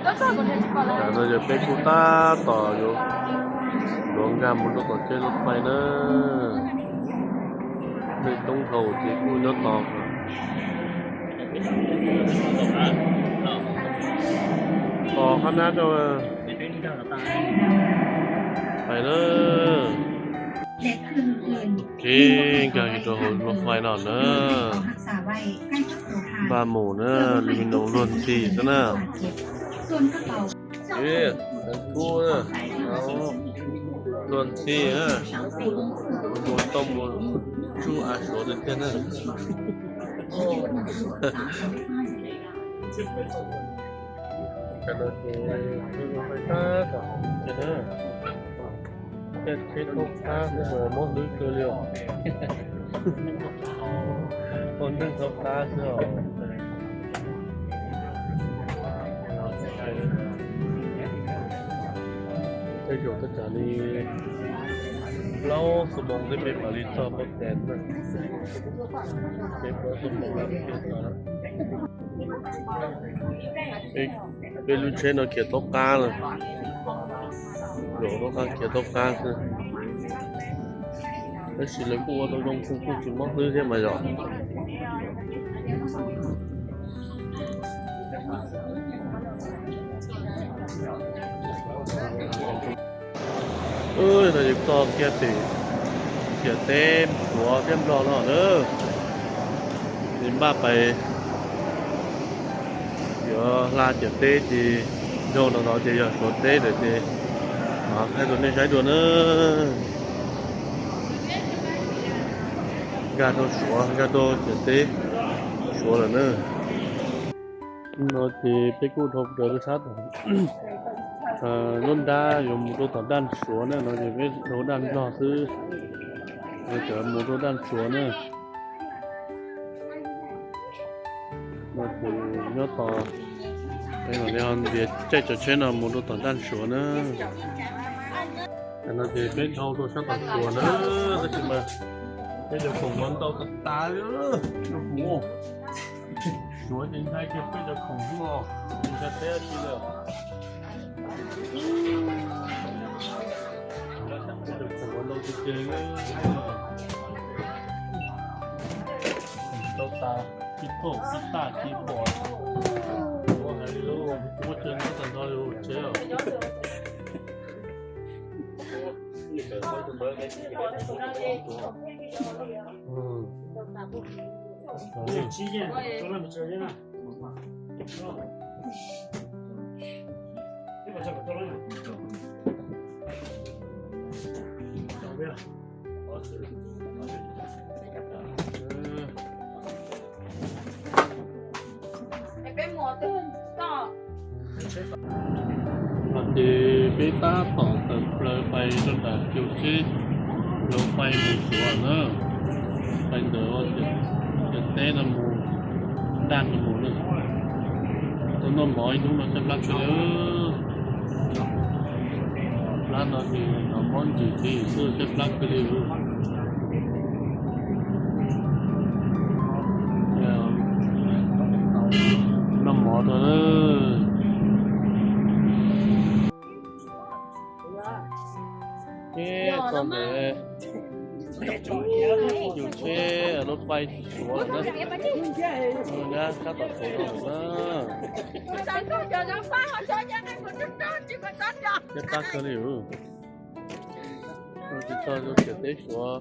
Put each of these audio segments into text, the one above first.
ເຮົາຈະໄປຄູຕາຕໍ່ຢູ່ ດວງງາມ ບໍ່ຕ້ອງເຈັບລົດໄຟເດີ ໄປຕົງເຂົາທີ່ຄູຍອດຕໍ່ ຕໍ່ຄະນະເຈົ້າ ໄປເດີ. ໂອເຄ ກະເຮັດໂຕລົດໄຟນອນເດີ ບ້ານໝູ່ເດີ ລີມິໂນລວນສີ່ຊະນະ ເອີ ເປັນຄູເດີ ເອົາ ລວນສີ່ເດີ ໂດນຕົ້ມ ຊູອາໂສເຕັມເນາະ ກະໂດດເດີ ເດີ ເຮັດ ເຮັດຫົກຕາຄືບໍ່ໝົດຫຼືຄືຫຼຽວ ຄົນໜຶ່ງຫົກຕາຄື ໄປຢູ່ຕະການີ້ ລາວສະບອງໄດ້ເປັນອາລິຊອບແປນນະ ເປັນລາວສະບອງແບບເປັນນະ. ເປັນລູເຊນເນາະ ຂຽນຕົກກາງເນາະ ໂດດຕົກກາງ ຂຽນຕົກກາງຄື ແລ້ວຊິເລີຍຜູ້ວ່າຕ້ອງລົງ ຜູ້ ຜູ້ຊິມອບຊື້ເຮັດມາເຈາະ ເອີຍ ຕອນນີ້ຕໍ່ເກຍເຕ ເກຍເຕ ຫົວເຕັມລ້ອແລ້ວເດີ ນີ້ບ້າໄປ ດຽວລາເກຍເຕ ຈີ່ໂດນເນາະ ຈີ່ຢາກໂຊເຕ ເດີ ຈີ່ ມາໃຫ້ໂດນໃຊ້ດ່ວນເດີ ຢາກໂດນຫົວ ຢາກໂດນເກຍເຕ ຫົວແລ້ວເດີ. ເນາະ ທີ່ເປັກກູທອບບໍລິສັດ ເອີ ຍົນດາຢູ່ໝູ່ໂຕຕາດ້ານສວນເນາະ ທີ່ເປັກໂຕດ້ານລອດຊື້ ເອີ ໝູ່ໂຕດ້ານສວນເນາະ ເນາະ ທີ່ຍົນຕໍ່ ເປັນເລື່ອງດຽວໃຈຈະເຊນເນາະ ໝູ່ໂຕຕາດ້ານສວນເນາະ ອັນນັ້ນທີ່ເປັກເຮົາໂຕຊັດຕາສວນເນາະ ກໍຊິມາເປັກເຈົ້າຂອງມັນເຕົາຕາເດີ ໂອ້ໂຫ. ສວຍເປັນໄທເກັບເປັນເຈົ້າຂອງຫົວເປັນກະແຕທີ່ເລີຍ ເປັນເຈົ້າຂອງຫົວໂລກເກັ່ງເລີຍ ຕົກຕາ ກິດໂຕ ກິດຕາ ຄີບອດ ໂອ້ ໄຮໂລ ໂອ້ ເຈີນກໍສັນທອນໂລເຊລ ອືມ. ເປັນໝໍຕື່ນ ກໍ ມັນຊິໄປຕາຕໍ່ເຕີມເປີໄປຈົນກວ່າຄິວຊີລົງໄປໝູ່ສວນເນີ ໄປເດີວ່າຈະ ຈະເຕະນຳໝູ່ ດ້ານນຳໝູ່ເນີ ໂຕນ້ອງບອຍ ໜູມາຈັບລັກເດີ ຮ້ານເຮົາຊິເອົາມ່ອນຈີທີຊື້ຈັບລັກໄປເລີຍ ນ້ຳໝໍເດີ. ເອີ ຕອນນີ້ຢູ່ເຊ ລົດໄຟສວນເດີ ເອີ ນະ ຂ້າຕ້ອງສວນເດີ ຈະຕັກເຂົາຢູ່ ເອີ ຕິດຕໍ່ຢູ່ເຂດເຕະສວນ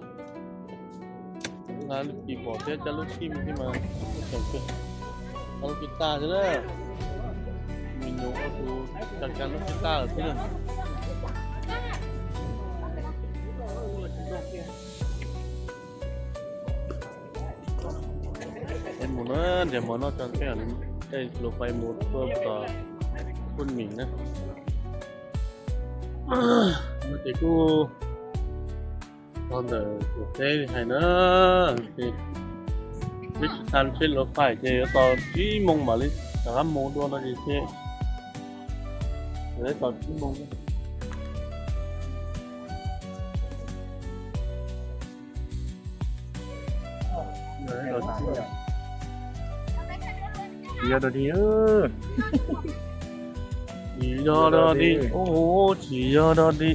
ງານກີບອດເຕະຈະລຸກທີມທີ່ມາ ເອົາກີຕາເດີ ມີໂນໂອທູ ຈັດການລູກກິຕາເດີ ເປັນໝູ່ເນີ ດຽວໝໍນອກຈອນແກ້ວນີ້ ໄດ້ລົງໄປໝູ່ເພີ່ມຕໍ່ຄຸນໝິງນະ ມາເຕກູ ຕອນເດີ ໂອເຄ ໃຫ້ເນີ ວິດສະຕານເຊັດລົດໄຟ ເຈ ຕອນສີ່ໂມງບາດນີ້ ສາມໂມງດ່ວນນາທີ ເຈ ໄດ້ຕອນສີ່ໂມງ ດຽວ ດຽວ ເອີ. ຍອດດີ ໂອ້ໂຫ ສຸດຍອດດີ.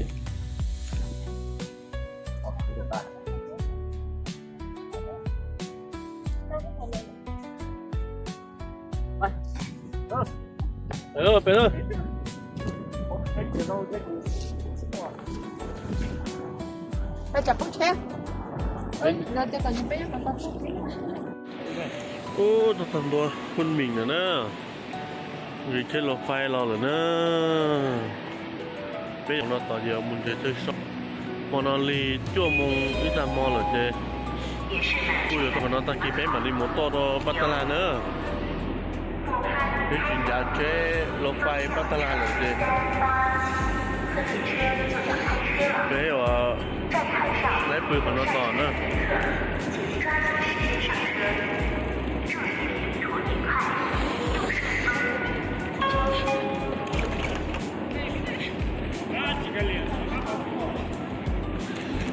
ເອີ ໄປເລີຍ. ໂອ້ ຕຳຫຼວດຄຸນໝິງນະນະ ຢູ່ເຂດລົດໄຟລາວລະນະ. ເປັນເນາະ ຕອນດຽວມຸນເຈເທີຊອກ ມໍນອນລີ ຈົວໂມງ ອີຕາມໍລະເຈ ກູຢູ່ຕອນນອນຕາກີເປັນມາລີໂມໂຕໂຕປັດຕະລາເນີ ເປັນຈິນຍາເຈ ລົດໄຟປັດຕະລາລະເຈ ເປັນວ່າ ໄດ້ປືຂອງນອນຕອນເນີ.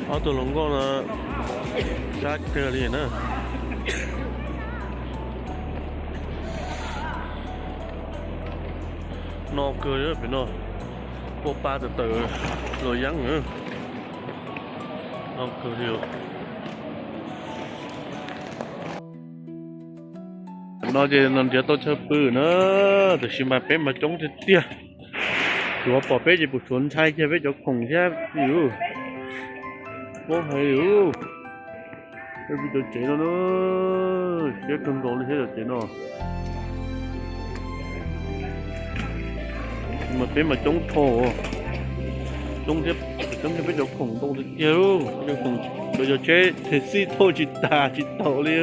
ເອົາຕົວລົງກ່ອນນະ ຈັກເທື່ອນີ້ນະ ນອກເກີເດີ ເປັນນອກ ພວກປາເຕີໂລຍັງເອີ ນອກເກີເດີ. ເນາະ ເຈນອນເຈໂຕເຊີປຶເນີ ແຕ່ຊິມາເປັນມາຈົງເຕຍໆ ຖືວ່າປໍເປັນເຈປຸຊົນໄທເຈເປັນເຈົ້າຂອງແທ້ຢູ່ ໂອ້ ໃຫ້ຢູ່ ເປັນເຈົ້າເຈເນາະ ເຊເປັນເຈົ້າຂອງໂຕເທ ເປັນເຈົ້າຂອງໂຕເທ ເຈົ້າຂອງໂຕເທ ເທຊີໂທຈິຕາຈິໂຕເລີຍ.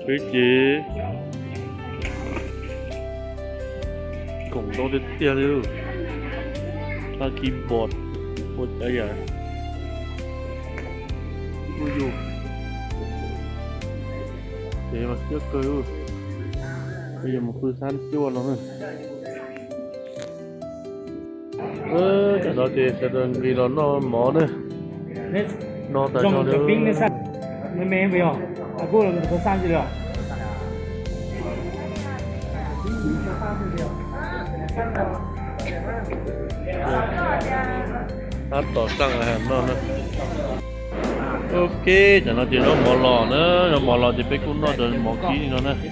ເອີ ເຈ ກົງໂຕເຕຍເລີຍ ຕາຄີບອດ ໂຄດອາຍາ ຢູ່ ເຈ ມາເຊືອກເກີ ເຈ ມາຄືຊານຈົວເນາະ. ເອີ ຈະເນາະ ເຈສະເດີນດີເນາະ ນອນໝໍເດີ ນອນຕາຈອເດີ ຕັດຕໍ່ສັ່ງອາຫານນອນເດີ. ໂອເຄ ຈະເນາະ ເຈເນາະ ໝໍຫຼໍ່ເນີ ໝໍຫຼໍ່ຈະເປັນຄູນອນ ຈະໝໍກີນີ້ເນາະນະ. ກ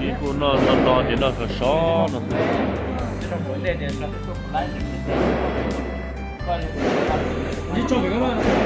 ີ້ກູນອນນອນນອນ ເຈນອນກະຊອນເນາະ.